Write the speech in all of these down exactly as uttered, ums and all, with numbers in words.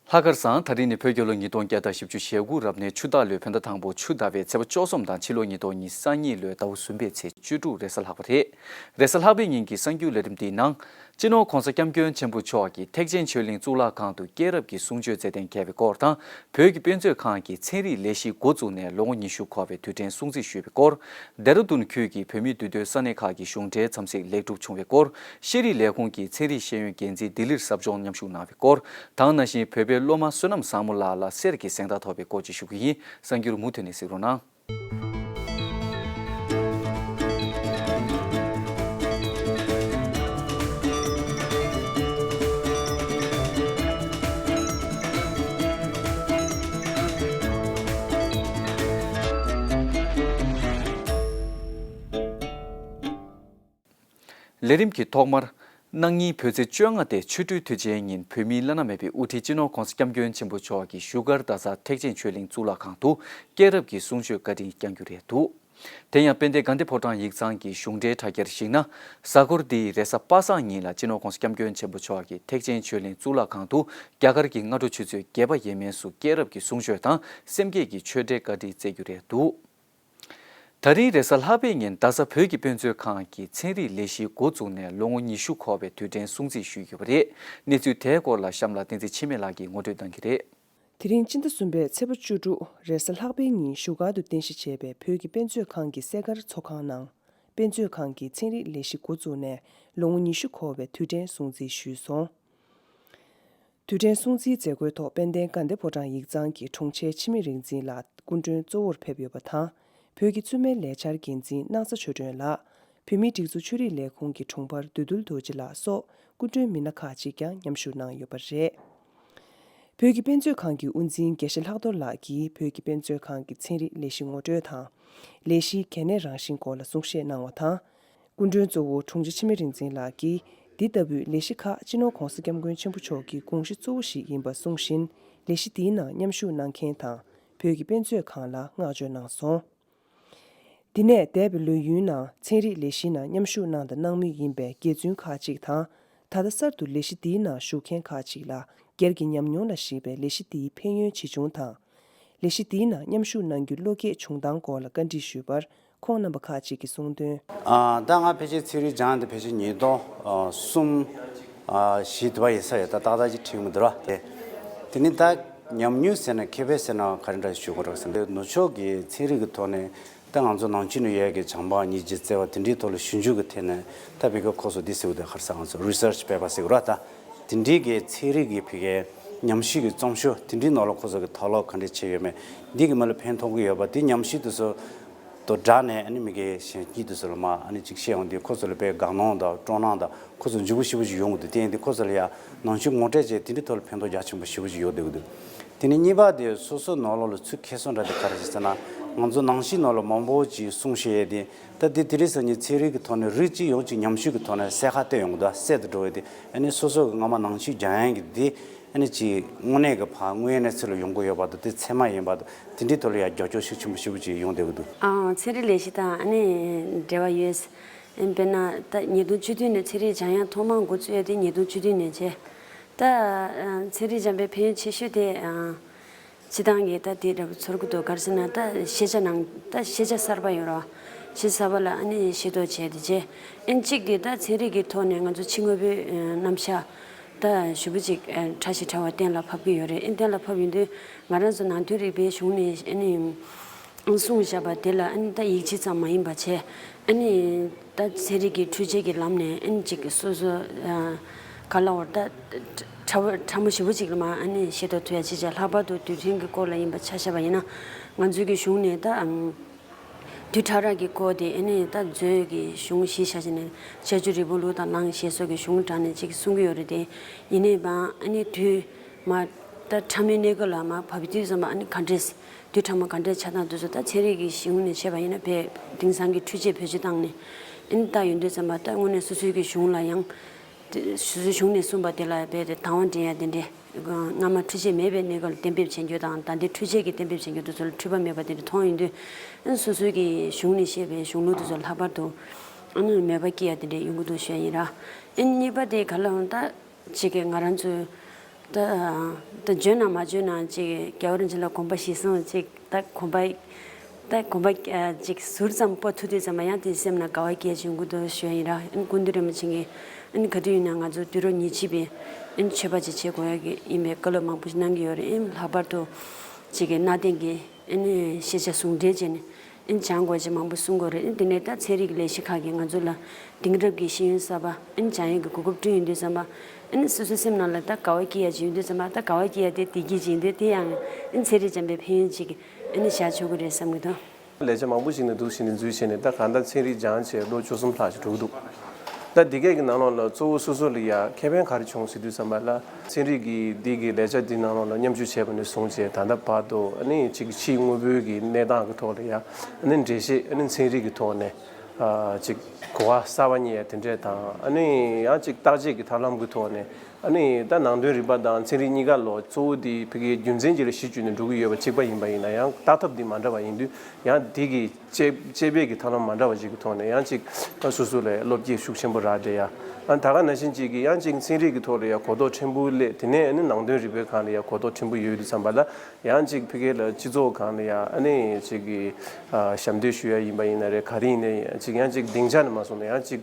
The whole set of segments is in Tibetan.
ལྷག་དཀར་བཟང་། ད་རིང་ནི་བོད་རྒྱལ་ལོ་ཉིས་སྟོང་བརྒྱ་དང་བཞི་བཅུ་ཞེ་དགུ་རབ་གནས་ཆུ་སྟག་ལོའི་བོད་ཟླ་དང་པོ་ཆུ་ཟླ་བའི་ཚེས་པ་བཅུ་གསུམ་དང་ཕྱི་ལོ་ཉིས་སྟོང་ཉི་ཤུ་རྩ་གཉིས་ལོའི་ཟླ་བ་གསུམ་པའི་ཚེས་བཅུ་དྲུག་རེས་གཟའ་ལྷག་པ་རེད། རེས་གཟའ་ལྷག་པའི་ཉིན་གྱི་གསར་འགྱུར་ལས་རིམ་འདིའི་ནང་། སྤྱི་ནོར་༧གོང་ས་༧སྐྱབས་མགོན་ཆེན་པོ་མཆོག་གིས་ཐེག་ཆེན་ཆོས་གླིང་གཙུག་ལག་ཁང་དུ་སྐྱེས་རབས་ཀྱི་གསུང་ཆོས་སྩལ་གཏན་འཁེལ་བའི་སྐོར་དང་། བོད་ཀྱི་དཔེ་མཛོད་ཁང་གི་ཚན་རིག་ལས་གཞི་འགོ་བཙུགས་ནས་ལོ་ངོ་ཉི་ཤུ་འཁོར་བའི་དུས་དྲན་སྲུང་བརྩི་ཞུས་པའི་སྐོར། ལྡེ་ར་ལྡུན་ཁུལ་གྱི་བོད་མིའི་འདུས་སྡོད་ས་གནས་ཁག་གི་གཞུང་འབྲེལ་འཚམས་གཟིགས་ལེགས་གྲུབ་བྱུང་བའི་སྐོར། ཤེས་རིག་ལས་ཁུངས་ཀྱི་ཚན་རིག་ཤེས་ཡོན་འགན་འཛིན་ལྡི་ལིར་ཟབ་སྦྱོང་མཉམ་ཞུགས་གནང་བའི་སྐོར། དང་ནང་བཞིན་བོད་པའི་སློབ་མ་བསོད་ནམས་བཟང་མོ་ལགས་ལ་གསེར་གྱི་གཟེངས་རྟགས་ཐོབ་པའི་སྐོར་བཅས་ཞུ་གི་ཡིན། གསར་འགྱུར་མུ་མཐུད་ནས་གཟིགས་རོགས་གནང་། ལས་རིམ་གྱི་ཐོག་མར། གནངས་ཉིན་བོད་ཚེས་བཅོ་ལྔ་སྟེ་ཆོ་འཕྲུལ་དུས་ཆེན་ཉིན་བོད་མིའི་བླ་ན་མེད་པའི་དབུ་ཁྲིད་སྤྱི་ནོར་༧གོང་ས་༧སྐྱབས་མགོན་ཆེན་པོ་མཆོག་གིས་བཞུགས་སྒར་རྡ་ས་ཐེག་ཆེན་ཆོས་གླིང་གཙུག་ལག་ཁང་དུ་སྐྱེས་རབས་ཀྱི་གསུང་ཆོས་བཀའ་དྲིན་བསྐྱང་རྒྱུ་རེད་འདུག་དེ་ཡང་དཔལ་ལྡན་དགའ་ལྡན་ཕོ་བྲང་ཡིག་ཚང་གི་གཞུང་འབྲེལ་དྲ་རྒྱར་གཞིགས་ན། གཟའ་འཁོར་འདིའི་རེས་གཟའ་པ་སངས་ཉིན་ལ་སྤྱི་ནོར་༧གོང་ས་༧སྐྱབས་མགོན་ཆེན་པོ་མཆོག་གིས་ཐེག་ཆེན་ཆོས་གླིང་གཙུག་ལག་ཁང་དུ་རྒྱ་གར་གྱི་སྔ་དྲོ་ཆུ་ཚོད་བརྒྱད་པ་ཡས་མས་སུ་སྐྱེས་རབས་ཀྱི་གསུང་ཆོས་དང་སེམས་བསྐྱེད་ཀྱི་ཆོས་འབྲེལ་བཀའ་དྲིན་སྩལ་རྒྱུ་རེད་འདུག་ད་རིང་རེས་གཟའ་ལྷག་པའི་ཉིན་རྡ་ས་བོད་ཀྱི་དཔེ་མཛོད་ཁང་གི་ཚན་རིག་ལས་གཞི་འགོ་བཙུགས་ནས་ལོ་ངོ་ཉི་ཤུ་འཁོར་བའི་དུས་དྲན་སྲུང་བརྩི་ཞུས་ཡོད་པ་རེད། གནས་ཚུལ་དེའི་སྐོར་ལ་གཤམ་ལ་བསྟན་འཛིན་འཆི་མེད་ལགས་ཀྱིས་ངོ་སྤྲོད་གནང་གི་རེད། དེ་རིང་སྤྱི་ཟླ་གསུམ་པའི་ཚེས་པ་བཅུ་དྲུག་རེས་གཟའ་ལྷག་པའི་ཉིན་བཞུགས་སྒར་དུ་རྟེན་གཞི་བྱས་པའི་བོད་ཀྱི་དཔེ་མཛོད་ཁང་གི་གསས་མཁར་ཚོགས་ཁང་ནང་། དཔེ་མཛོད་ཁང་གི་ཚན་རིག་ལས་གཞི་འགོ་བཙུགས་ནས་ལོ་ངོ་ཉི་ཤུ་འཁོར་བའི་དུས་དྲན་སྲུང་བརྩི་ཞུས་སོང་། དུས་དྲན་སྲུང་བརྩིའི་མཛད་སྒོའི་ཐོག་དཔལ་ལྡན་དགའ་ལྡན་ཕོ་བྲང་ཡིག་ཚང་གི་དྲུང་ཆེ་འཆི་མེད་རིག་འཛིན་ལགས་སྐུ་མགྲོན་གཙོ་བོར་ཕེབས་ཡོད་པ་དང་། བོད་ཀྱི་བཙུན་མའི་ལས་འཆར་འགན་འཛིན་སྣང་ས་ཆོས་སྒྲོན་ལགས། བོད་མིའི་སྒྲིག་འཛུགས་ཆོས་རིག་ལས་ཁུངས་ཀྱི་དྲུང་འཕར་བདུད་འདུལ་རྡོ་རྗེ་ལགས་སོགས་སྐུ་མགྲོན་མི་སྣ་ཁག་ཅིག་ཀྱང་མཉམ་ཞུགས་གནང་ཡོད་པ་རེད། བོད་ཀྱི་དཔེ་མཛོད་ཁང་གི་དབུ་འཛིན་དགེ་བཤེས་ལྷག་རྡོར་ལགས་ཀྱིས་བོད་ཀྱི་དཔེ་མཛོད་ཁང་གི་ཚན་རིག་ལས་གཞི་ངོ་སྤྲོད་དང་། ལས་གཞིའི་གལ་གནད་རང་བཞིན་སྐོར་ལ་གསུང་བཤད་གནང་བ་དང་། སྐུ་མགྲོན་གཙོ་བོ་དྲུང་ཆེ་འཆི་མེད་རིག་འཛིན་ལགས་ཀྱིས། འདི་ལྟ་བུའི་ལས་གཞི་ཁག་སྤྱི་ནོར་༧གོང་ས་༧སྐྱབས་མགོན་ཆེན་པོ་མཆོག་གི་དགོངས་གཞི་གཙོ་བོ་ཞིག་ཡིན་པ་གསུངས་བཞིན། ལས་གཞི་འདིའི་ནང་མཉམ་ཞུགས་གནང་མཁན་དང་། བོད་ཀྱི་དཔེ་མཛོད་ཁང་ལ་བསྔགས་བརྗོད་གནང་སོང་། འདི་ནས་འདས་པའི་ལོ་ཡུན་ནང་ཚན་རིག་ལས་གཞིའི་ནང་མཉམ་ཞུགས་གནང་དང་གནང་མུས་ཡིན་པའི་དགེ་བཙུན་ཁག་ཅིག་དང་། ད་ལྟ་གསར་དུ་ལས་གཞི་འདིའི་ནང་ཞུགས་མཁན་ཁག་ཅིག་ལ་སྒེར་གྱི་ཉམས་མྱོང་ལ་གཞིགས་པའི་ལས་གཞི་འདིའི་ཕན་ཡོན་ཇི་བྱུང་དང་། ལས་གཞི་འདིའི་ནང་མཉམ་ཞུགས་གནང་རྒྱུའི་བློ་སྐྱེད་བྱུང་སྟངས་སྐོར་ལ་བཀའ་འདྲི་ཞུས་པར། ཁོང་རྣམ་པ་ཁག་ཅིག་གིས་གསུངས་དོན། ཨ། ད་ང་ཕལ་ཆེར་ཚན་རིག་སྦྱངས་ཏེ་ཕལ་ཆེར་ཉིས་སྟོང་གསུམ། ཨ། བཞི་དུ་བ་ཡིན་ས་ཡོད། ད་ཏག་ཏག་ཅིག་དྲན་མི་འདུག་ར། དེ་དེ་ནི་ད་ཉམས་མྱོང་ཟེར་ན་མཁས་པས་ཟེར་ན་ག་རེ་འདྲ་ཞུ་དགོས་རེད་ཟེར་ན། ནུབ་ཕྱོགས་ཀྱི་ཚན་རིག་གི་ཐོག་ནས་ད་ང་ཚོ་ནང་ཆོས་ནས་ཡོད་ཀྱི་བྱམས་པ་སྙིང་རྗེ་བརྩེ་བ་དེ་འདྲའི་ཐོག་ལ་ཞིབ་འཇུག་གི་ཐད་ནས་ད་ཕ་གིའི་ཁོངས་སུ་འདི་ཟེར་བ་དེ་ག་རེ་ཟེར། ང་ཚོ་རི་སར་ཆི་པེ་པར་ཟེར་དགོས་ར། ད་དེ་འདྲའི་གི་ཚན་རིག་གི་ཕ་གིའི་ཉམས་ཞིབ་ཀྱི་རྩོམ་ཤོག་དེ་འདྲའི་ནང་ལ་ཁོ་ཚོ་གི་དག་སློབ་ག་འདྲས་བྱས་ཡོད་མེད། འདི་གི་མི་ལ་ཕན་ཐོགས་ཀྱི་ཡོད་པ་དེ་ཉམས་ཞིབ་དེ་ཚོ་དང་སྦྲགས་ནས། ཨ་ནི་མི་གི་གཞན་སྐྱིད་དེ་ཚོ་ལ་མ་ཨ་ནི་ཅིག་བཤད་ཡོང་དུས། ཁོ་ཚོ་ལ་དཔེ་དགའ་སྣང་དང་སྤྲོ་སྣང་དང་ཁོ་ཚོ་འཇུག་པོ་ཞེ་པོ་ཅིག་ཡོང་གི་འདུག་དེ་ཡིན་དུས་ཁོ་ཚོ་ལ་ཡ་ནང་ཆོས་ངོ་སྤྲོད་བྱས། དེ་འདྲའི་ཐོག་ལ་ཕན་ཐོགས་རྒྱ་ཆེན་པོ་ཞེ་པོ་ཅིག་ཡོང་བསྡད་ཀྱི་འདུག་དེ་ནས་གཉིས་པ་དེ་སོ་སོའི་ནང་ལོགས་ལ་ཚུར་ཁེ་བཟང་འདྲ་དེ་ག་རེ་ཞིག་ཟེར་ན། ང་ཚོ་ནང་ཆོས་ནང་ལ་མང་པོ་ཅིག་གསུང་བཤད་ཡས་དེ། ད་དེ་དེ་རིང་སང་ཉིན་ཚན་རིག་གི་ཐོག་ནས་རིགས་གཅིག་ཡོངས་ཀྱི་ཉམས་ཞིབ་ཀྱི་ཐོག་ནས་གསལ་ཁ་བཏོན་ཡོང་གི་འདུག་གསལ་དུ་འགྲོ་བས་དེ། ཨ་ནི་སོ་སོ་གི་སྔ་མ་ནང་ཆོས་སྦྱང་ཡས་ཀྱི་དེ། ཨ་ནི་ཅིག་དངོས་གནས་ཀྱི་ཕར་དངོས་ཡོད་གནས་ཚུལ་ལ་ཡོང་གི་ཡོད་པ་དང་། དེ་ཚད་མ་ཡིན་པ་དང་། དེ་འདྲའི་ཐོག་ལ་ཡང་རྒྱབ་སྐྱོར་ཤུགས་ཆེན་པོ་ཞེ་པོ་ཅིག་ཡོང་བསྡད་ཀྱི་འདུག་ཨང་། ཚན་རིག་ལས་གཞི་དང་ཨ་ནི་འབྲེལ་བ་ཡོད། དཔེར་ན་ད་ཉིས་སྟོང་བཅུ་བདུན་ནས་ཚན་རིག་སྦྱང་ཡག་ཐོག་མར་འགོ་བཙུགས་ཡ་དེ་ཉིས་སྟོང་བཅུ་བདུན་ནས་བྱས། ད་ཚན་རིག་སྦྱང་པའི་ཕན་ཡོན་ཆེ་ཤོས་དེ་སྤྱིར་བཏང་གི་ད་དེ་འདྲ་པོ་ཚོར་གྱི་འདུག་ག་རེ་ཟེར་ན། ད་ཤེས་བྱ་ནང་ད་ཤེས་བྱ་གསར་པ་ཡོད་རེད་བ། ཤེས་བྱ་གསར་པ་ལ་ཨ་ནི་ཤེས་རྟོགས་བྱས་ཏེ་བྱས། ཨ་ནི་གཅིག་དེ་ད་ཚན་རིག་གི་ཐོག་ནས་ང་ཚོ་ཕྱི་དངོས་པོའི་རྣམ་གཞག་ད་ཞེ་པོ་ཅིག་ཕྲ་ཞིང་ཕྲ་བ་གཏན་ལ་ཕབ་ཀྱི་ཡོད་རེད། ཨ་ནི་གཏན་ལ་ཕབ་ཡོང་དུས་ང་རང་ཚོ་ནང་དོན་རིག་པའི་གཞུང་ནས་ཨ་ནི་གསུངས་བཞག་པ་དེ་ལ། ཨ་ནི་ད་ཡིག་ཆ་ཙམ་མ་ཡིན་པ་བྱས། ཨ་ནི་ད་ཚན་རིག་གི་འཕྲུལ་ཆས་ཀྱི་ལམ་ནས་ཨ་ནི་ཅིག་སོ་སོ་ག་ལ་བར་ད་ཕྲ་བ་ཕྲ་མོ་ཞེ་པོ་ཅིག་ལ་མ་ཨ་ནི་ཤེས་རྟོགས་ཐུབ་ཡ་ཅིག་བྱས། ལྷག་པར་དུ་རྡུལ་ཕྲན་གྱི་སྐོར་ལ་ཡིན་པ་ཆ་བཞག་པ་ཡིན་ན། ང་ཚོའི་གི་གཞུང་ནས་ད་རྡུལ་ཕྲ་རགས་ཀྱི་སྐོར་དེ་ཨ་ནི་ད་མཛོད་ཀྱི་གཞུང་གཞི་བཞག་བྱས་ནས་དཔྱད་བརྗོད་རིལ་བུ་ལུགས་དང་ནང་ཞེས་སོགས་ཀྱི་གཞུང་དྲངས་ནས་ཅིག་གསུང་གི་ཡོད་རེད་དེ། ཡིན་ནའི་བ་ཨ་ནི་དུས་མ་ད་ཕྲ་མོའི་གནས་སྐབས་ལ་མ་བབས་དུས་ཙམ་པ་ཨ་ནི་ག་འདྲས་རྡུལ་ཕྲ་མོ་ག་འདྲས་ཆགས་སྟངས་དེ་ཚོ་ད་ཚན་རིག་གི་གཞུང་ནས་བཤད་པ་ཡིན་ན་དཔེ་དེང་སང་གི་འཕྲུལ་ཆས་བེད་སྤྱོད་བཏང་ནས་ཨ་ནི་ད་ཡོང་དུས་ཙམ་པ་ད་དངོས་གནས་སོ་སོའི་གི་གཞུང་ལ་ཡང་དེ་སོ་སོའི་གཞུང་ནས་གསུངས་པ་དེ་ལ་དཔེ་དེ་དང་བ་འདྲེན་ཡ་དེ་འདྲས། སྔ་མ་འཕྲུལ་ཆས་མེད་པའི་གནས་སྐབས་ལ་གཏན་འབེབས་བྱེད་རྒྱུ་དང་། ད་ལྟའི་འཕྲུལ་ཆས་ཀྱིས་གཏན་འབེབས་བྱེད་རྒྱུ་དེ་ཚོ་ལ་འཁྲུལ་པ་མེད་པ་དེ་འདྲ་མཐོང་ཡོང་དུས། ཨ་ནི་སོ་སོའི་གི་གཞུང་ནས་བཤད་པའི་གཞུང་ལུགས་དེ་ཚོ་ལྷག་པར་དུ་ཨ་ནི་མོས་པ་སྐྱེ་ཡ་དེ་འདྲ་ཡོང་གི་འདུག་ཞུ་ཡ་ཡིན་ར། ཨ་ནི་གཉིས་པ་དེ་ག་ལ་འོང་ད་ཅིག་གི་ང་རང་ཚོའི་ ད་ད་འཇོན་ན་མ་འཇོན་ན་ཅིག་རྒྱལ་བ་རིན་ཆེན་ལ་གོམ་པ་བཞེས་སོང་། ཅིག་ད་གོམ་པ་ད་གོམ་པ་ཨ་ཅིག་ཟུར་ཙམ་སྤོ་ཐུབ་དུས་ཙམ་པ་ཡང་དེ་སེམས་ན་དགའ་བ་སྐྱེ་བྱུང་གི་འདུག་ཞུ་ཡ་ཡིན་ར། ཨན་སྐུ་མདུན་རིན་པོ་ཆེ་གིས་ཨན་ག་དུས་ཡིན་ན་ང་ཚོ་དུས་རབས་ཉེར་གཅིག་པའི་ཨན་ཆོས་པ་ཅིག་བྱེད་དགོས་ཡ་གི་ཡིན་པའི་བཀའ་སློབ་མང་པོ་ཞིག་གནང་གི་ཡོད་རེད། ཨན་ལྷག་པར་དུ་ཅིག་གི་གནའ་དེང་གི་ཨན་ཤེས་བྱ་ཟུང་འབྲེལ་བྱས་ནས་ཨན་སྦྱང་དགོས་ཅེས་མང་པོ་གསུང་གི་ཡོད་རེད། ཨན་དེ་ནས་ད་ཚན་རིག་གི་ལས་གཞི་ཁག་གིས་ང་ཚོ་ལ་དེང་རབས་ཀྱི་ཤེས་ཡོན་གསར་པ་ཨན་སྦྱང་ཡས་ཀྱི་གོ་སྐབས་བསྐྲུན་ཡོང་དུས་ཙམ་པ་ཨན་སོ་སོའི་སེམས་ནང་ལ་ད་དགའ་བ་སྐྱེ་ཡ་ཅིག་ཡོང་དུས་ཙམ་པ་ད་དགའ་བ་སྐྱེ་ཡ་དེ་བདེ་སྐྱིད་ཅིག་ཡིན་དུས་དེ་ཡང་ཨན་ཚན་རིག་སྦྱངས་པའི་ཕན་ཡོན་ཅིག་ཨན་བཞག་ཆོག་གི་རེད་བསམ་གྱི་འདུག་ལས་བྱ་མང་པོ་ཞིག་ནས་འདུག་ཞིག་ནས་འཛུལ་བྱས་ནས་ད་གང་ལྟར་ཚན་རིག་སྦྱངས་བྱས་ལོ་བཅུ་གསུམ་ལྷག་ཅིག་འགྲོ་གི་འདུག་ད་འདི་གས་ཀྱི་ནང་ལོགས་ལ་གཙོ་བོ་སོ་སོ་ལ་ཡ་ཁེ་ཕན་ག་རེ་བྱུང་ཟེར་དུས་ཙམ་པ་ལ་ཚན་རིག་གི་འདི་གི་ལས་བྱ་འདི་ནང་ལོགས་ལ་མཉམ་ཞུགས་བྱས་པ་ནས་བཟུང་བྱས་ད་ལྟ་བར་དུ་ཨ་ནི་ཅིག་ཕྱིའི་དངོས་པོའི་གི་གནས་སྟངས་ཀྱི་ཐོག་ལ་ཡ་ཨ་ནི་འགྲེལ་བཤད་ཨ་ནི་ཚན་རིག་གི་ཐོག་ནས་ཨ་ཅིག་གོ་བ་གསར་པ་རྙེད་ཡ་དེ་འདྲས་དང་ཨ་ནི་ཡང་ཅིག་བརྟག་དཔྱད་ཀྱི་ཐབས་ལམ་གྱི་ཐོག་ནས། ཨ་ནི་ད་ནང་དོན་རིག་པ་དང་ཚན་རིག་གཉིས་ཀ་ལོ་གཙོ་བོ་དེ་ཕ་གིའི་རྒྱུ་མཚན་གཅིག་ལ་གཞི་བཅོལ་ནས་འགྲོ་གི་ཡོད་པ་གཅིག་པ་ཡིན་པ་ཡིན་ན་ཡང་བརྟག་ཐབས་འདི་མ་འདྲ་བ་ཡིན་དུས་ཡང་དེ་གི་དཔྱད་དཔྱད་པའི་གི་ཐབས་ལམ་མ་འདྲ་བ་ཞིག་གི་ཐོག་ནས་ཡང་གཅིག་ད་སོ་སོ་ལ་བློ་སྐྱེད་ཤུགས་ཆེན་པོ་རག་བསྡད་ཡ། ཨ་ད་ག་ནང་བཞིན་གཅིག་གི་ཡང་གཅིག་ཚན་རིག་གི་ཐོག་ལ་ཡང་གོ་རྟོགས་ཕྲན་བུ་སླེབས་དེ་ནས་ཨ་ནི་ནང་དོན་རིག་པའི་སྒང་ལ་ཡང་གོ་རྟོགས་ཕྲན་བུ་ཡོད་དུས་ཙམ་པ་ལ་ཡང་གཅིག་ཕ་གི་ལ་སྤྱི་ཚོགས་སྒང་ལ་ཡང་ཨ་ནི་གཅིག་གི་ཨ་ཞབས་འདེགས་ཞུ་ཡ་ཡིན་པ་ཡིན་ན་རེད། ག་རེ་ཡིན་ནའི་གཅིག་ཡང་གཅིག་སྡིངས་ཆ་ནས་མ་སོང་ན་ཡང་གཅིག་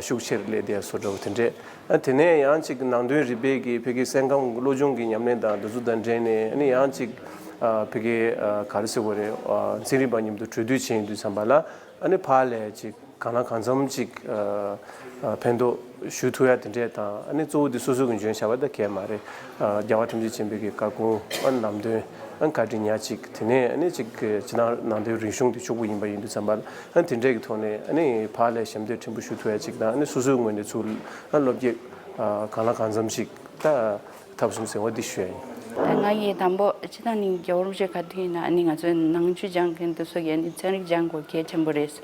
ཤུགས་ཆེར་སླེབས་བསྡད་བཟོ་འདྲ་བོ་དེ་འདྲས། ཨ་དེ་ནས་ཡང་གཅིག་ནང་དོན་རིག་པའི་གི་ཕ་གི་སེམས་ཁམས་བློ་སྦྱོང་གི་ཉམས་ལེན་དང་འདི་ཚོ་དང་འབྲེལ་ནས་ཨ་ནི་ཡང་གཅིག་ཨ་ཕ་གི་ཨ་ག་རེ་ཟེར་དགོས་རེད། ཨ་ཚན་རིག་པ་མཉམ་དུ་གྲོས་བསྡུར་བྱེད་ཡོང་དུས་ཙམ་པ་ལ་ཨ་ནི་ཕར་ལ་གཅིག་གང་ལ་གང་འཚམ་གཅིག་ཨ་ཨ་ཕན་ཐོགས་ཞུ་ཐུབ་ཡ་དེ་འདྲས་དང་ཨ་ནི་གཙོ་བོ་དེ་སོ་སོ་གི་འཇོན་བྱ་བ་ད་གས་མ་རེད། ཨ་རྒྱལ་བ་ཐམས་ཅད་མཁྱེན་པའི་གི་བཀའ་དགོངས་ཨ་ནི་ལམ་སྟོན་ཨ་ནི་བཀའ་དྲིན་ཉག་གཅིག་དེ་ནས་ཨ་ནི་གཅིག་གི་ཕྱི་ནང་ནང་དོན་རིག་གཞུང་དེ་ཕྱུག་པོ་ཡིན་པ་ཡིན་དུས་ཙམ་པ་ལ། ཨ་དེ་འདྲས་ཀྱི་ཐོག་ནས་ཨ་ནི་ཕར་ལ་ཞབས་འདེགས་ཕྲན་བུ་ཞུ་ཐུབ་ཡ་ཅིག་དང་ཨ་ནི་སོ་སོའི་ངོས་ནས་ཚུར་ཨ་བློ་སྐྱེད་ཨ་གང་ལ་གང་འཚམ་ཞིག་ད་ཐབས་གསུམ་ཟེར་བ་འདི་ཞུ་ཡ་ཡིན། ད་ང་ཡིས་དང་པོ་སྤྱི་བཏང་ནི་རྒྱལ་བ་རིན་པོ་ཆེ་ག་དུས་ཡིན་ན་ཨ་ནི་ང་ཚོའི་ནང་ཆོས་སྦྱང་མཁན་དེ་ཚོ་གིས་ཨ་ནི་ཚན་རིག་སྦྱང་དགོས་གལ་ཆེན་པོ་རེད།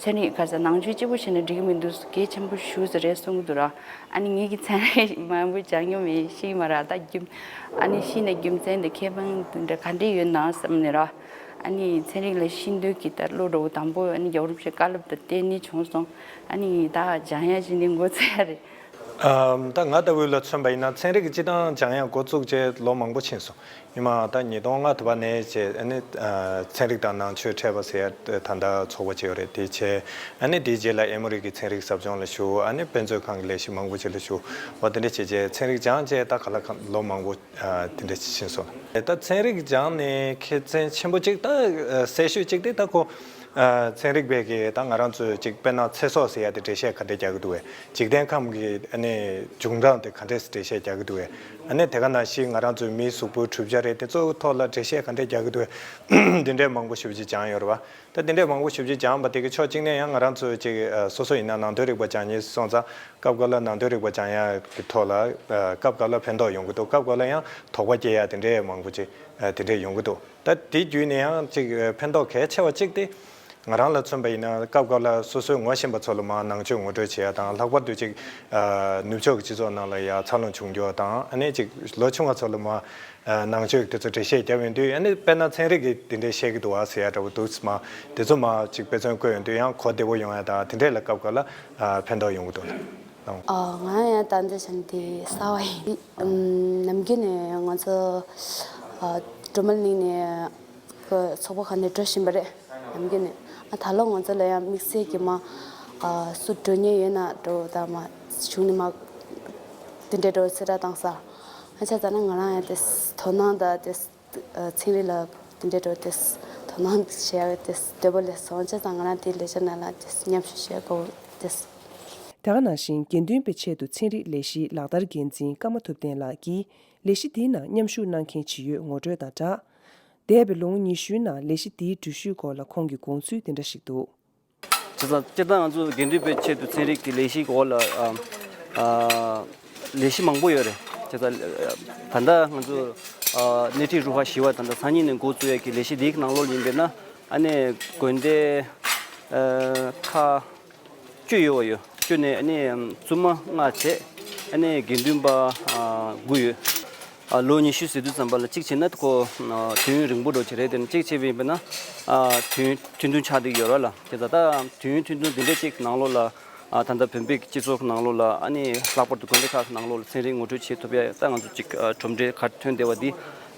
ཚན་རིག་ག་ས་ནང་ཆོས་གཅིག་པོ་བྱས་ན་འགྲིག་གི་མི་འདུག་གལ་ཆེན་པོ་ཞེ་ས་རེད་གསུང་གི་འདུག་ར། ཨ་ནི་ངེད་ཀྱིས་ཚན་རིག་མང་པོ་སྦྱང་མྱོང་མེད་ཤེས་ཀྱི་མ་རེད། ད་རྒྱུ་ཨ་ནི་ཤེས་ནས་རྒྱུ་མཚན་དེ་ཁེ་ཕན་དེ་འདྲ་ག་འདྲས་ཡོད་ན་བསམ་ནས་ར། ཨ་ནི་ཚན་རིག་ལ་ཤེས་འདོད་ཀྱི་ད་བློ་འགྲོ་བོ་དང་པོ་ཨ་ནི་རྒྱལ་བ་རིན་པོ་ཆེའི་བཀའ་སློབ་དང་བརྟེན་ནས་བྱུང་སོང་། ཨ་ནི་ད་སྦྱང་ཡ་ཞིག་ནི་འགོ་ཚུགས་ཡ་རེད། ཨམ་ད་ང་ལྟ་བུ་ལ་མཚོན་པ་ཡིན་ན་ཚན་རིག་གི་སྤྱི་བཏང་སྦྱང་ཡ་འགོ་བཙུགས་བྱས་ལོ་མང་པོ་ཕྱིན་སོང་། ཡིན་མ་ད་ཉིས་སྟོང་ལྔ་ཐུབ་པ་ནས་བྱས་ཨ་ནི་ཨ་ཚན་རིག་དང་ནང་ཆོས་འཕྲད་པ་ཟེར་ཡ་ད་ལྟ་ཚོགས་པ་ཅིག་ཡོད་རེད། དེ་བྱས་ཨ་ནི་དེའི་རྗེས་ལ་ཨེ་མོ་རི་གི་ཚན་རིག་ཟབ་སྦྱོང་ལ་ཞུགས། ཨ་ནི་དཔེ་མཛོད་ཁང་གི་ལས་གཞི་མང་པོ་ཅིག་ལ་ཞུགས། འོ་དེ་འདྲ་བྱས་བྱས་ཚན་རིག་སྦྱངས་བྱས་ད་ག་ལ་གང་ལོ་མང་པོ་ཨ་དེ་འདྲ་ཕྱིན་སོང་། ད་ཚན་རིག་སྦྱངས་ནས་ཁེ་ཕན་ཆེན་པོ་གཅིག་ད་ཨ་གསལ་ཤོས་གཅིག་དེ་ད་ཁོ་ཨ་ཚན་རིག་པས་ཀྱི་ད་ང་རང་ཚོས་གཅིག་དཔེར་ན་ཚེ་སྲོག་ཟེར་ཡ་དེ་འགྲེལ་བཤད་ག་འདྲས་རྒྱག་གི་འདུག་བས། འཇིག་རྟེན་ཁམས་ཀྱི་ཨ་ནི་འབྱུང་སྟངས་དེ་ག་འདྲས་འགྲེལ་བཤད་རྒྱག་གི་འདུག་བས། ཨ་ནི་དེ་ག་ནང་བཞིན་ང་རང་ཚོའི་མིའི་གཟུགས་པོའི་གྲུབ་ཆ་རེད། དེ་ཚོའི་ཐོག་ལ་འགྲེལ་བཤད་ག་འདྲས་རྒྱག་གི་འདུག་བས། འདི་འདྲས་མང་པོ་ཞེ་པོ་ཅིག་སྦྱངས་ཡོད་རེད་བ། ད་དེ་འདྲས་མང་པོ་ཞེ་པོ་ཅིག་སྦྱངས་པ་དེ་གི་ཕྱོགས་གཅིག་ནས་ཡང་ང་རང་ཚོའི་ཅིག་ཨ་སོ་སོ་ཡིན་ན་ནང་དོན་རིག་པ་སྦྱང་མཁན་སོང་ཙང་སྐབས་འགའ་ལ་ནང་དོན་རིག་པ་སྦྱང་ཡ་གི་ཐོག་ལ་ཨ་སྐབས་འགའ་ལ་ཕན་ཐོགས་ཡོང་གི་འདུག་སྐབས་འགའ་ལ་ཡང་དོགས་པ་སྐྱེ་ཡ་དེ་འདྲས་མང་པོ་ཅིག་ཨ་དེ་འདྲས་ཡོང་གི་འདུག་ད་དེ་བརྒྱུད་ནས་ཡང་ཅིག་ཨ་ཕན་ཐོགས་གལ་ཆེ་བ་གཅིག་དེ་ང་རང་ལ་མཚོན་པ་ཡིན་ན་སྐབས་འགའ་ལ་སོ་སོའི་ངོ་ཤེས་པ་ཚོ་ལ་མར་ནང་ཆོས་ངོ་སྤྲོད་བྱེད་ཡ་དང་། ལྷག་པར་དུ་ཅིག་ཨ་ནུབ་ཕྱོགས་ཀྱི་སྤྱི་ཚོགས་ནང་ལ་ཡ་འཚར་ལོངས་བྱུང་རྒྱུ་དང་། ཨ་ནི་ཅིག་ལོ་ཆུང་བ་ཚོ་ལ་མར་ཨ་ནང་ཆོས་དེ་ཚོ་འགྲེལ་བཤད་རྒྱབ་ཡོང་དུས། ཨ་ནི་དཔེར་ན་ཚན་རིག་གི་དེ་འདྲས་བཤད་ཀྱི་འདུག་བ་ཟེར་ཡ་འདྲ་བོ་འདུག་མ་དེ་ཚོ་མར་ཅིག་དཔེ་མཚོན་བཀོད་ཡོང་དུས་ཡང་གོ་བདེ་བོ་ཡོང་ཡ་དང་དེ་འདྲས་ལ་སྐབས་འགའ་ལ་ཨ་ཕན་ཐོགས་ཡོང་གི་འདུག་ལགས། ཨ་ང་ཡང་ད་འདི་བྱས་ན་དེ་གསར་བ་ཡིན། ཨམ་ནམ་རྒྱུན་ནས་ང་ཚོ་ཨ་སྒྲོལ་མ་གླིང་ནས་ཚོགས་པ་ཁག་ནས་འགྲོ་བཞིན་པ་རེད། ནམ་རྒྱུན་ནས་ཨ་ད་ལོ་ང་ཚོ་ལ་ཡང་དམིགས་བསལ་གྱི་མ་ཨ་སུ་འགྲོ་མཁན་ཡོད་ན་འགྲོ་ད་མ་གཞུང་ནས་མ་དེ་འདྲས་འགྲོ་གསལ་བསྒྲགས་བཏང་ས། ཨ་བྱས་ཙང་ན་ང་རང་ཡང་དེ་དོ་སྣང་དང་དེ་ཚན་རིག་ལ་དེ་འདྲས་འགྲོ་དེ་དོ་སྣང་བྱེད་ཡ་དེ་འདོད་པ་སླེབས་སོང་། བྱས་ཙང་ང་རང་དེ་ལས་བྱ་ནང་ལ་དེ་མཉམ་ཞུགས་བྱེད་དགོས་དེ། དེ་ག་ནང་བཞིན་དགེ་འདུན་པའི་ཆེད་དུ་ཚན་རིག་ལས་གཞིའི་ལག་བསྟར་འགན་འཛིན་ཀརྨ་ཐུབ་བསྟན་ལགས་ཀྱིས་ལས་གཞི་འདིའི་ནང་མཉམ་ཞུགས་གནང་མཁན་ཇི་ཡོད་ངོ་སྤྲོད་དང་སྦྲགས། འདས་པའི་ལོ་ངོ་ཉི་ཤུའི་ནང་ལས་གཞི་འདིའི་འགྲུལ་བཞུད་སྐོར་ལ་ཁོང་གི་དགོངས་ཚུལ་འདི་འདྲ་ཞིག་འདུག་བྱས་ཙང་སྤྱིར་བཏང་ང་ཚོ་དགེ་འདུན་པའི་ཆེད་དུ་ཚན་རིག་གི་ལས་གཞིའི་སྐོར་ལ་ཨ་ཨ་ལས་གཞི་མང་པོ་ཡོད་རེད། བྱས་ཙང་ད་ལྟ་ང་ཚོ་ཨ་སྣེ་ཁྲིད་རུ་ཁག་བཞི་པ་ད་ལྟ་སང་ཉིན་ནས་འགོ་བཙུགས་ཡས་ཀྱི་ལས་གཞི་འདིའི་ནང་ལོགས་ཡིན་པས་ན། ཨ་ནི་དགོན་སྡེ་ཨ་ཁག་བཅུ་ཡོད་པ་ཡོད། བཅུ་ནས་ཨ་ནི་བཙུན་མ་ལྔ་བྱས། ཨ་ནི་དགེ་འདུན་པ་ཨ་དགུ་ཡོད། ཨ་ལོ་ཉི་ཤུ་ཟེར་དུས་ཙམ་པ་ལ་གཅིག་བྱས་ན་ཁོ་ཨ་དུས་ཡུན་རིང་པོ་འགྲོ་གི་རེད། དེ་ནས་གཅིག་བྱས་པ་ཡིན་པ་ན་ཨ་དུས་ཡུན་ཐུང་ཐུང་ཆགས་བསྡད་ཀྱི་ཡོད་རེད་ལ། དེ་ད་ལྟ་དུས་ཡུན་ཐུང་ཐུང་འདི་འདྲ་གཅིག་ནང་ལོགས་ལ་ ཨ་ད་ལྟ་བོད་པའི་སྤྱི་ཚོགས་ནང་ལོགས་ལ་ཨ་ནི་ལྷག་པར་དུ་དགོན་སྡེ་ཁག་གི་ནང་ལོགས་ལ་ཚན་རིག་ངོ་སྤྲོད་བྱེད་ཐུབ་ཡ་ད་ང་ཚོ་ཅིག་ཨ་གྲུབ་འབྲས་ག་རེ་ཐོན་བསྡད་པ་འདི་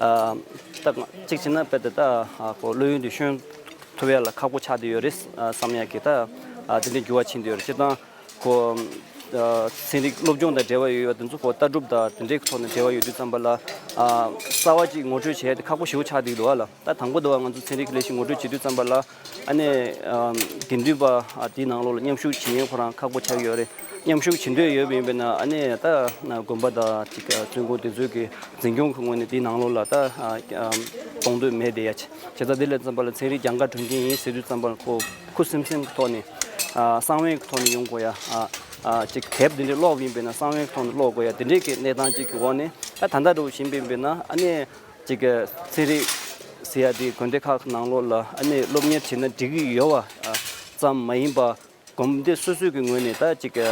ཨ་ད་གཅིག་བྱས་ན་དཔེ་དེ་ད་ཨ་ཁོ་བློ་ཡུལ་འདི་ཤོན་ཐུབ་ཡ་ལ་ཁག་པོ་ཆགས་བསྡད་ཡོད་རེད་ཨ་བསམ་ཡ་གི་ད་ཨ་དེ་འདྲའི་འགྱུར་བ་ཕྱིན་བསྡད་ཡོད་རེད། སྤྱིར་བཏང་ཁོ་ཨ་ཚན་རིག་སློབ་སྦྱོང་དང་འབྲེལ་བ་ཡོད་ཡ་དེ་ཚོ་ཁོ་ལྟ་གྲུབ་དང་དེ་འདྲའི་ཐོག་ནས་འབྲེལ་བ་ཡོད་དུས་ཙམ་པ་ལ་ཨ་གསར་བ་ཅིག་ངོ་སྤྲོད་བྱེད་ཡ་དེ་ཁག་པོ་ཞེ་པོ་ཆགས་བསྡད་ཀྱི་འདུག་ཨ་ལ། ད་དང་པོ་དེ་བ་ང་ཚོ་ཚན་རིག་གི་ལས་གཞི་ངོ་སྤྲོད་བྱེད་དུས་ཙམ་པ་ལ་ཨ་ནི་ཨམ་དགེ་འདུན་པ་ཨ་དེའི་ནང་ལོགས་ལ་མཉམ་ཞུགས་བྱེད་མཁན་ཁོ་རང་ཁག་པོ་ཆགས་ཀྱི་ཡོད་རེད། མཉམ་ཞུགས་བྱེད་འདོད་ཡོད་པ་ཡིན་པས་ན་ཨ་ནི་ད་དགོན་པ་དང་ཅིག་བཙུན་དགོན་དེ་ཚོའི་གི་འཛིན་སྐྱོང་གི་ངོས་ནས་དེའི་ནང་ལོགས་ལ་ད་ཨ་ཨམ་གཏོང་འདོད་མེད་བསྡད་ཡ་ཆེ། བྱས་ཙང་དེ་ལས་ཙམ་པ་ལ་ཚན་རིག་སྦྱང་ག་གྲོལ་མཁན་ཡིན་ཟེར་དུས་ཙམ་པ་ལ་ཁོ་ཁུ་སིམ་སིམ་གི་ཐོག་ནས་ཨ་གསང་བའི་གི་ཐོག་ནས་ཡོང་དགོས་ཡ་ཨ་ཨ་ཅིག་དེབ་འདི་འདྲའི་ཀློག་པ་ཡིན་པས་ན་གསང་བའི་གི་ཐོག་ནས་ཀློག་དགོས་ཡ་དེ་འདྲའི་གི་གནས་སྟངས་ཅིག་གི་འོག་ནས་ད་ད་ལྟ་འགྲོ་བཞིན་པ་ཡིན་པས་ན་ཨ་ནི། གཅིག་གི་ཚན་རིག་ཟེར་ཡ་དེ་དགོན་སྡེ་ཁག་གི་ནང་ལོགས་ལ་ཨ་ནི་སློབ་གཉེར་བྱེད་ན་འགྲིག་གི་ཡོད་པ་ཙམ་མ་ཡིན་པ། དགོན་སྡེ་སོ་སོའི་གི་ངོས་ནས་ད་གཅིག་གི་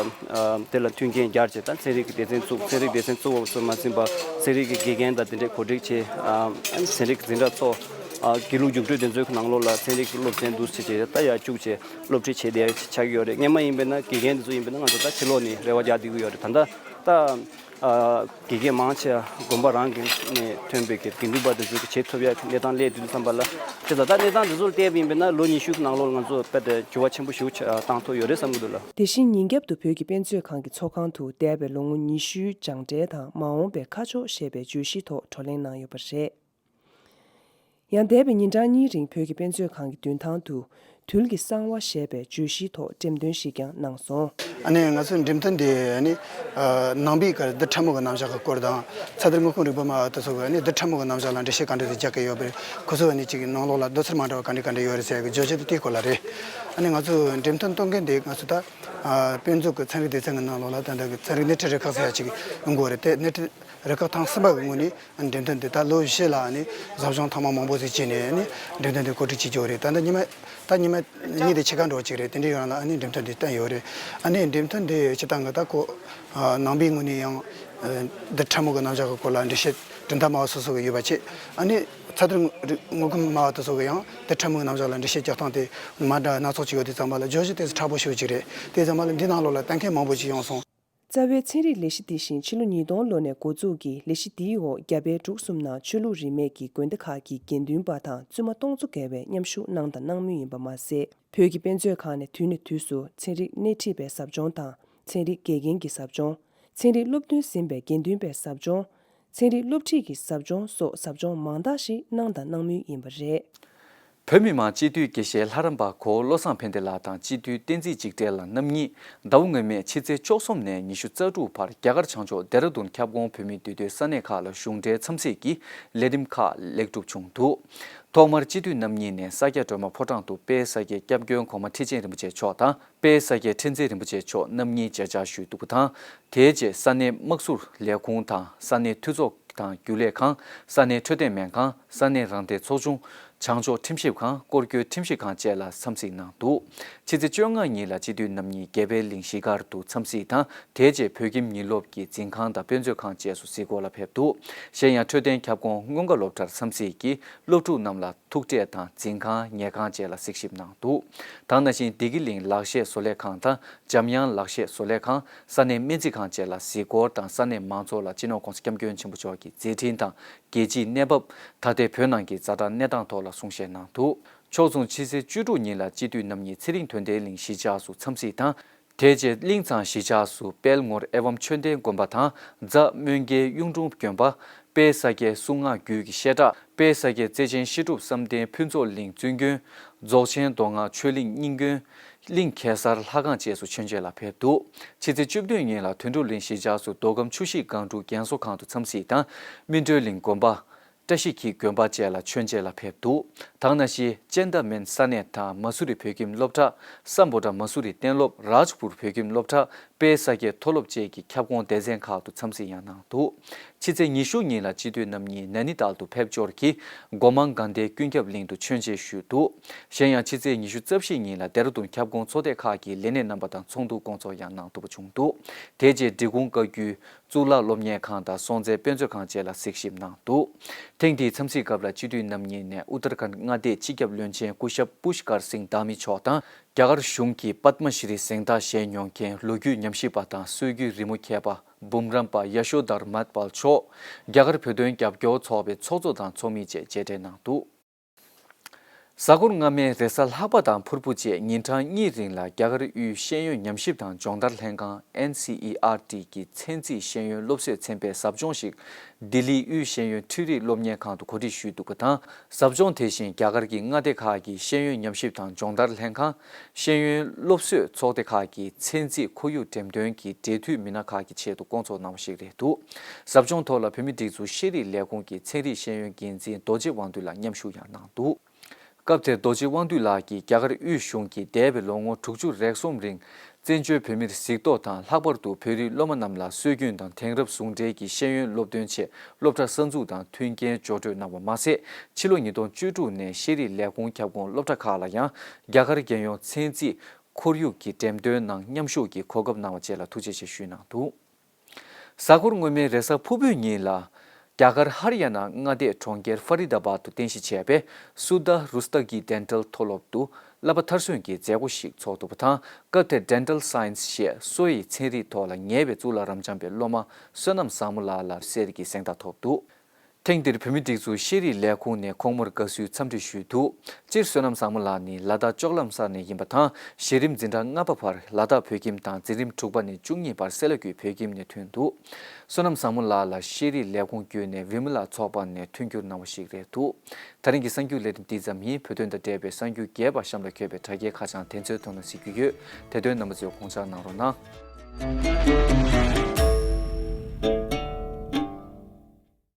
དེ་ལ་མཐུན་རྐྱེན་སྦྱར་བྱས་ད་ཚན་རིག་གི་སྡེ་ཚན་བཙུགས། ཚན་རིག་སྡེ་ཚན་བཙུགས་པ་ཙམ་མ་ཟིན་པ་ཚན་རིག་གི་དགེ་རྒན་དང་དེ་འདྲའི་གོ་སྒྲིག་བྱས། ཨ་ནི་ཚན་རིག་གི་འཛིན་གྲྭ་ཚོགས། དགེ་ལུགས་རྒྱུགས་སྤྲོད་དེ་ཚོའི་གི་ནང་ལོགས་ལ་ཚན་རིག་གི་སློབ་ཚན་འདུག་བྱས་བྱས་ད་ཡར་བཅུག་བྱས་སློབ་ཁྲིད་བྱས་བསྡད་ཆགས་ཀྱི་ཡོད་རེད། སྔོན་མ་ཡིན་པས་ན་དགེ་རྒན་དེ་ཚོ་ཡིན་པས་ན་ང་ཚོ་ད་ཕྱི་ལོགས་ནས་རེ་བ་རྒྱག་བསྡད་ཀྱི་ཡོད་རེད། ད་ལྟ་ད། ཨ་དགེ་རྒན་མང་ཆེ་བ་དགོན་པ་རང་གི་ནས་ཐོན་པའི་གི་དགེ་འདུན་པ་དེ་ཚོ་གི་བྱེད་ཐུབ་ཡ་གི་གནས་སྟངས་སླེབས་དུས་ཙམ་པ་ལ་དེ་ད་ལྟ་གནས་སྟངས་དེ་ཚོར་བལྟས་པ་ཡིན་པས་ན་ལོ་ཉི་ཤུ་གི་ནང་ལོགས་ལ་ང་ཚོ་དཔེ་དེ་འགྱུར་བ་ཆེན་པོ་ཞིག་བཏང་ཐུབ་ཡོད་རེད་བསམ་གི་འདུག་ལ། དེ་བཞིན་ཉིན་རྒྱབ་ཏུ་བོད་ཀྱི་དཔེ་མཛོད་ཁང་གི་ཚོགས་ཁང་དུ་འདས་པའི་ལོ་ངོ་ཉི་ཤུའི་སྦྱངས་འབྲས་དང་མ་འོངས་པའི་ཁ་ཕྱོགས་ཞེས་པའི་བརྗོད་གཞིའི་ཐོག་བགྲོ་གླེང་གནང་ཡོད་པ་རེད། ཡང་འདས་པའི་ཉིན་གྲངས་གཉིས་རིང་བོད་ཀྱི་དཔེ་མཛོད་ཁང་གི་མདུན་ཐང་དུ་དུལ་གྱི་གསང་བ་ཞེས་པའི་བརྗོད་གཞིའི་ཐོག་འགྲེམས་སྟོན་ཞིག་ཀྱང་གནང་སོང་། ཨ་ནི་ང་ཚོའི་འགྲེམས་སྟོན་འདི་ཨ་ནི་ཨ་ནང་པའི་གར་རྡུལ་ཕྲ་མོ་གི་རྣམ་གཞག་གི་སྐོར་དང་ཚ་དར་དངོས་ཁམས་རིག་པ་སྨྲ་བ་དེ་ཚོ་གི་ཨ་ནི་རྡུལ་ཕྲ་མོ་གི་རྣམ་གཞག་ལ་འགྲེལ་བཤད་ག་འདྲ་ཞིག་རྒྱག་གི་ཡོད་པ་རེད། ཁོ་ཚོ་ཨ་ནི་གཅིག་གི་ནང་ལོགས་ལ་ལྡོག་ཚུལ་མ་འདྲ་བ་ག་འདྲ་ག་འདྲ་ཡོད་རེད་ཟེར་ཡ་གི་བརྗོད་གཞི་དེ་དེའི་སྐོར་ལ་རེད། ཨ་ནི་ང་ཚོའི་འགྲེམས་སྟོན་གཏོང་མཁན་དེ་ང་ཚོ་ད་ཨ་དཔེ་མཛོད་ཀྱི་ཚན་རིག་སྡེ་ཚན་གྱི་ནང་ལོགས་ལ་ད་ལྟ་གི་ཚན་རིག་སྣེ་ཁྲིད་རུ་ཁག་ཟེར་ཡ་གཅིག་ཡོང་གི་ཡོད་རེད། དེ་སྣེ་ཁྲིད་རུ་ཁག་ཐེངས་གསུམ་པ་གི་ངོས་ནས་འགྲེམས་སྟོན་འདི་ད་ལོ་བཞི་ལ་ནི་ཟབ་སྦྱོང་ཐེངས་མ་མང་པོ་ཞིག་བྱས་ནས་ནི་འགྲེམས་སྟོན་འདི་གོ་སྒྲིག་བྱེད་ཀྱི་ཡོད་རེད། ད་ལྟ་ཉི་མ་ད་ཉི་མ་གཉིས་དེ་ཕྱེད་ཀ་འགྲོ་གཅིག་རེད། དེ་འདྲའི་ཡོང་ལ་ནི་འགྲེམས་སྟོན་འདི་བསྟན་ཡོད་རེད། ཨ་ནི་འགྲེམས་སྟོན་འདི་སྤྱིར་བཏང་གི་ད་ཁོ་ནང་པའི་ངོས་ནས་ཡང་རྡུལ་ཕྲ་མོ་གི་རྣམ་གཞག་གི་སྐོར་ལ་འགྲེལ་བཤད་གྲུབ་མཐའ་སྨྲ་བ་སོ་སོ་གི་ཡོད་པ་བྱས། ཨ་ནི་ཚ་དར་དངོས་ཁམས་སྨྲ་བ་དེ་ཚོ་གི་ཡང་རྡུལ་ཕྲ་མོ་གི་རྣམ་གཞག་ལ་འགྲེལ་བཤད་རྒྱག་སྟངས་དེ་མ་འདྲ་སྣ་ཚོགས་ཅིག་ཡོད་དུས་ཙམ་པ་ལ་བརྗོད་གཞི་དེ་ཚོ་མཁྲེགས་པོ་ཞེ་པོ་ཅིག་རེད། དེ་ཙམ་པ་ལ་འདི་ནང་ལོགས་ལ་ལྟ་མཁན་མང་པོ་ཅིག་ཡོང་སོང་། རྩ་བའི་ཚན་རིག་ལས་གཞི་འདི་བཞིན་ཕྱི་ལོ་ཉིས་སྟོང་ལོ་ནས་འགོ་འཛུགས་ཀྱིས་ལས་གཞི་འདིའི་འོག་རྒྱ་བལ་འབྲུག་གསུམ་ནང་ཆོས་ལུགས་རིས་མེད་ཀྱི་དགོན་སྡེ་ཁག་གི་དགེ་འདུན་པ་དང་བཙུན་མ་སྟོང་ཚོ་བརྒལ་བས་མཉམ་ཞུགས་གནང་དང་གནང་མུས་ཡིན་པ་མ་ཟད། བོད་ཀྱི་དཔེ་མཛོད་ཁང་ནས་དུས་ནས་དུས་སུ་ཚན་རིག་སྣེ་ཁྲིད་པའི་ཟབ་སྦྱོང་དང་ཚན་རིག་དགེ་རྒན་གྱི་ཟབ་སྦྱོང་། ཚན་རིག་སློབ་ཐོན་ཟིན་པའི་དགེ་འདུན་པའི་ཟབ་སྦྱོང་། ཚན་རིག་སློབ་ཁྲིད་ཀྱི་ཟབ་སྦྱོང་སོགས་ཟབ་སྦྱོང་མང་དག་ཞིག་གནང་དང་གནང་མུས་ཡིན་པ་རེད། བོད་མི་མང་སྤྱི་འཐུས་དགེ་བཤེས་ལྷ་རམས་པ་གོ་བློ་བཟང་ཕན་བདེ་ལགས་དང་སྤྱི་འཐུས་བསྟན་འཛིན་འཇིགས་བྲལ་ལགས་རྣམ་གཉིས་ཟླ་བ་སྔོན་མའི་ཕྱི་ཚེས་བཅུ་གསུམ་ནས་ཉི་ཤུ་རྩ་དྲུག་བར་རྒྱ་གར་བྱང་ཕྱོགས་ལྡེ་ར་ལྡུན་ཁྱབ་ཁོངས་བོད་མིའི་འདུས་སྡོད་ས་གནས་ཁག་ལ་གཞུང་འབྲེལ་འཚམས་གཟིགས་ཀྱི་ལས་རིམ་ཁག་ལེགས་གྲུབ་བྱུང་འདུག་ཐོག་མར་སྤྱི་འཐུས་རྣམ་གཉིས་ནས་ས་སྐྱ་སྒྲོལ་མ་ཕོ་བྲང་དུ་དཔལ་ས་སྐྱའི་སྐྱབས་མགོན་གོང་མ་ཁྲི་ཆེན་རིན་པོ་ཆེ་མཆོག་དང་། དཔལ་ས་སྐྱའི་ཁྲི་འཛིན་རིན་པོ་ཆེ་མཆོག་རྣམ་གཉིས་མཇལ་བཅར་ཞུས་འདུག་པ་དང་། དེའི་རྗེས་ས་གནས་དམག་ཟུར་ལས་ཁུངས་དང་ས་གནས་འཐུས་ཚོགས་དང་རྒྱུན་ལས་ཁང་། ས་གནས་འཕྲོད་བསྟེན་སྨན་ཁང་། ས་གནས་རང་བདེན་ཚོགས་ཆུང་། བྱང་ཕྱོགས་ཁྲིམས་ཞིབ་ཁང་། སྐོར་སྐྱོད་ཁྲིམས་ཞིབ་ཁང་བཅས་ལ་འཚམས་གཟིགས་གནང་འདུག་ཕྱི་ཚེས་བཅོ་ལྔ་ཉིན་ལ་སྤྱི་འཐུས་རྣམ་གཉིས་དགེ་འཕེལ་གླིང་གཞིས་སྒར་དུ་འཚམས་གཟིགས་དང་། དེའི་རྗེས་བོད་ཁྱིམ་ཉིན་སློབ་ཀྱི་འཛིན་ཁང་དང་དཔེ་མཛོད་ཁང་བཅས་སུ་གཟིགས་སྐོར་ལ་ཕེབས་འདུག་གཞན་ཡང་འཕྲོད་བསྟེན་ཁྱབ་ཁོངས་སྔོན་དགའ་སློབ་གྲྭར་འཚམས་གཟིགས་ཀྱིས་སློབ་ཕྲུག་རྣམས་ལ་ཐུག་འཕྲད་དང་འཛིན་ཁང་ཉལ་ཁང་བཅས་ལ་གཟིགས་ཞིབ་གནང་འདུག་ད་ག་ནང་བཞིན་བདེ་སྐྱིད་གླིང་ལག་ཤེས་བཟོ་ལས་ཁང་དང་འཇམ་དབྱངས་ལག་ཤེས་བཟོ་ལས་ཁང་། ས་གནས་སྨན་རྩིས་ཁང་བཅས་ལ་གཟིགས་སྐོར་དང་ས་གནས་མང་ཚོགས་ལ་སྤྱི་ནོར་༸གོང་ས་༸སྐྱབས་མགོན་ཆེན་པོ་མཆོག་གི་མཛད་འཕྲིན་དང་རྒྱལ་སྤྱིའི་གནས་བབ། ད་ལྟའི་བོད་ནང་གི་ཛ་དྲག་གནས་སྟངས་ཐོག་ལ་གསུང་བཤད་གནང་འདུག་ཕྱོགས་མཚུངས་ཕྱི་ཚེས་བཅུ་དྲུག་ཉིན་ལ་སྤྱི་འཐུས་རྣམ་གཉིས་ཚེ་རིང་དོན་ལྡན་གླིང་གཞིས་ཆགས་སུ་འཚམས་གཟིགས་དང་། དེ་རྗེས་གླིང་ཚང་གཞིས་ཆགས་སུ་དཔལ་ངོར་ཨེ་ཝཾ་ཆོས་ལྡན་དགོན་པ་དང་རྫ་སྨོན་རྒྱལ་གཡུང་དྲུང་དགོན་པ། དཔལ་ས་སྐྱའི་གསུང་ངག་རྒྱུད་ཀྱི་བཤད་གྲྭ། དཔལ་ས་སྐྱའི་བརྩེ་ཆེན་བཤད་སྒྲུབ་བསམ་གཏན་ཕུན་ཚོགས་གླིང་བཙུན་དགོན། རྫོགས་ཆེན་མདོ་སྔགས་ཆོས་གླིང་རྙིང་དགོན། གླིང་གེ་སར་ལྷ་ཁང་བཅས་སུ་མཆོད་མཇལ་ལ་ཕེབས་འདུག་ཕྱི་ཚེས་བཅུ་བདུན་ཉིན་ལ་དོན་གྲུབ་གླིང་གཞིས་ཆགས་སུ་མདོ་ཁམས་ཆུ་བཞི་སྒང་དྲུག་རྒན་གསོ་ཁང་དུ་འཚམས་གཟིགས་དང་། སྨིན་གྲོལ་གླིང་དགོན་པ། བཀྲ་ཤིས་འཁྱིལ་དགོན་པ་བཅས་ལ་མཆོད་མཇལ་ལ་ཕེབས་འདུག་ད་ག་ནང་བཞིན་ཅན་ཏ་མན་ས་གནས་དང་མ་སུ་རི་བོད་ཁྱིམ་སློབ་གྲྭ། སམ་བྷོ་ཊ་མ་སུ་རི་གཏན་སློབ། རཱཇ་པུར་བོད་ཁྱིམ་སློབ་གྲྭ། དཔལ་ས་སྐྱའི་མཐོ་སློབ་བཅས་ཀྱི་ཁྱབ་ཁོངས་སྡེ་ཚན་ཁག་ཏུ་འཚམས་གཟིགས་ཡང་གནང་འདུག་ཕྱི་ཚེས་ཉི་ཤུ་ཉིན་ལ་སྤྱི་འཐུས་རྣམ་གཉིས་ན་ནི་ཏཱལ་དུ་ཕེབས་འབྱོར་གྱིས་སྒོ་མང་དགའ་ལྡན་ཀུན་ཁྱབ་གླིང་དུ་མཆོད་མཇལ་ཞུས་འདུག་གཞན་ཡང་ཕྱི་ཚེས་ཉི་ཤུ་རྩ་བཞི་ཉིན་ལ་ལྡེ་ར་ལྡུན་ཁྱབ་ཁོངས་ཚོགས་སྡེ་ཁག་གི་ལས་སྣེ་རྣམ་པ་དང་ཚོགས་འདུ་སྐོང་ཚོགས་ཡང་གནང་ཐུབ་པ་བྱུང་འདུག་དེ་རྗེས་འབྲི་གུང་བཀའ་བརྒྱུད། གཙུག་ལག་སློབ་གཉེར་ཁང་དང་སྲོང་བཙན་དཔེ་མཛོད་ཁང་བཅས་ལ་གཟིགས་ཞིབ་གནང་འདུག་ཐེངས་འདིའི་འཚམས་གཟིགས་སྐབས་ལ་སྤྱི་འཐུས་རྣམ་གཉིས་ནས་ཨུ་ཏར་ཁཱན་མངའ་སྡེའི་སྤྱི་ཁྱབ་བློན་ཆེན་སྐུ་ཞབས་པུཤ་ཀར་སིང་དྷ་མི་མཆོག་དང་། རྒྱ་གར་གཞུང་གི་པདྨ་ཤྲི་གཟེངས་རྟགས་བཞེས་མྱོང་མཁན་ལོ་རྒྱུས་ཉམས་ཞིབ་པ་དང་སྲོལ་རྒྱུན་རི་མོ་མཁས་པ་འབུམ་རམས་པ་ཡ་ཤོ་དྷར་མཱད་པཱལ་མཆོག་རྒྱ་གར་བོད་དོན་རྒྱབ་སྐྱོར་ཚོགས་པའི་ཚོགས་གཙོ་དང་ཚོགས་མི་བཅས་མཇལ་འཕྲད་གནང་འདུག་གཟའ་འཁོར་སྔ་མའི་རེས་གཟའ་ལྷག་པ་དང་ཕུར་བུ་བཅས་ཉིན་གྲངས་གཉིས་རིང་ལ་རྒྱ་གར་དབུས་ཤེས་ཡོན་ཉམས་ཞིབ་དང་སྦྱོང་བརྡར་ལྷན་ཁང་ཨེན་སི་ཨི་ཨར་ཊི་གི་ཚན་རྩིས་ཤེས་ཡོན་སློབ་གསོའི་ཚན་པའི་ཟབ་སྦྱོང་ཞིག་ལྡི་ལིའི་དབུས་ཤེས་ཡོན་འཕྲུལ་རིག་སློབ་གཉེར་ཁང་དུ་གོ་སྒྲིག་ཞུས་འདུག་པ་དང་། ཟབ་སྦྱོང་དེ་བཞིན་རྒྱ་གར་གྱི་མངའ་སྡེ་ཁག་གི་ཤེས་ཡོན་ཉམས་ཞིབ་དང་སྦྱོང་བརྡར་ལྷན་ཁང་ཤེས་ཡོན་སློབ་གསོའི་ཚོགས་སྡེ་ཁག་གི་ཚན་རྩིས་ཁོར་ཡུག་འགྲེམས་སྟོན་གྱི་འབྲེལ་མཐུད་མི་སྣ་ཁག་གི་ཆེད་དུ་བསྐོང་ཚོགས་གནང་བ་ཞིག་རེད་འདུག་ཟབ་སྦྱོང་ཐོག་ལ་བོད་མིའི་སྒྲིག་འཛུགས་ཤེས་རིག་ལས་ཁུངས་ཀྱི་ཚན་རིག་ཤེས་ཡོན་འགན་འཛིན་རྡོ་རྗེ་དབང་འདུས་ལགས་མཉམ་ཞུགས་ཡང་གནང་འདུག་སྐབས་དེར་རྡོ་རྗེ་དབང་འདུས་ལགས་ཀྱིས་རྒྱ་གར་དབུས་གཞུང་གིས་འདས་པའི་ལོ་ངོ་དྲུག་ཅུ་རེ་གསུམ་རིང་བཙན་བྱོལ་བོད་མིར་གཟིགས་རྟོག་དང་། ལྷག་པར་དུ་བོད་རིགས་སློབ་མ་རྣམས་ལ་སྲོལ་རྒྱུན་དང་དེང་རབས་ཟུང་འབྲེལ་གྱི་ཤེས་ཡོན་སློབ་སྟོན་ཆེད་སློབ་གྲྭ་གསར་འཛུགས་དང་མཐུན་རྐྱེན་སྦྱོར་སྤྲོད་གནང་བ་མ་ཟད། ཕྱི་ལོ་ཉིས་སྟོང་བཅུ་དྲུག་ནས་ཤེས་རིག་ལས་ཁུངས་ཁྱབ་ཁོངས་སློབ་གྲྭ་ཁག་ལ་ཡང་རྒྱ་གར་རྒྱལ་ཡོངས་ཚན་རྩིས་ཁོར་ཡུག་གི་འགྲེམས་སྟོན་ནང་མཉམ་ཞུགས་ཀྱིས་གོ་སྐབས་གནང་བ་བཅས་ལ་ཐུགས་རྗེ་ཆེ་ཞུས་གནང་འདུག་གཟའ་འཁོར་སྔོན་མའི་རེས་གཟའ་ཕུར་བུའི་ཉིན་ལ། རྒྱ་གར་ཧར་ཡ་ན་མངའ་སྡེའི་གྲོང་ཁྱེར་ཧྥ་རི་དཱ་བཱད་དུ་རྟེན་གཞི་བྱས་པའི་སུ་དྷ་རུ་སྟ་གི་ཌེན་ཊལ་མཐོ་སློབ་ཏུ་བསླབ་པ་མཐར་སོན་གྱི་མཛད་སྒོ་ཞིག་ཚོགས་འདུག་པ་དང་། སྐབས་དེར་ཌེན་ཊལ་སའེན་སི་ཞེས་སོ་ཡི་ཚན་རིག་ཐོག་ལ་ཉེ་བའི་གཙུག་ལག་རབ་འབྱམས་པའི་སློབ་མ་བསོད་ནམས་བཟང་མོ་ལགས་ལ་གསེར་གྱི་གཟེངས་རྟགས་ཐོབ་འདུག་ཐེངས་འདིར་བོད་མིའི་སྒྲིག་འཛུགས་ཤེས་རིག་ལས་ཁུངས་ནས་ཁོང་མོར་དགའ་བསུའི་འཚམས་འདྲི་ཞུས་འདུག་སྤྱིར་བསོད་ནམས་བཟང་མོ་ལགས་ནི་ལ་དྭགས་ལྕོག་ལམ་ས་ནས་ཡིན་པ་དང་། གཞི་རིམ་འཛིན་གྲྭ་ལྔ་པ་བར་ལ་དྭགས་བོད་ཁྱིམ་དང་། འཛིན་རིམ་དྲུག་པ་ནས་བཅུ་གཉིས་བར་སེ་ལ་ཀུའི་བོད་ཁྱིམ་ནས་ཐོན་འདུག་བསོད་ནམས་བཟང་མོ་ལགས་ལ་ཤེས་རིག་ལས་ཁུངས་བརྒྱུད་ནས་བི་མ་ལ་ཚོགས་པ་ནས་མཐུན་འགྱུར་གནང་བ་ཞིག་རེད་འདུག་ད་རིང་གི་གསར་འགྱུར་ལས་རིམ་འདི་ཙམ་ཡིན། བོད་དོན་དང་འབྲེལ་བའི་གསར་འགྱུར་རྒྱས་པ་གཤམ་ལ་འཁོད་པའི་དྲ་རྒྱའི་ཁ་བྱང་དེ་ཚོའི་ཐོག་ནས་གཟིགས་རྒྱུ་ཡོད། དེ་དོན་རྣམ་པ་ཚོས་དགོངས་འཇགས་གནང་རོགས་གནང་།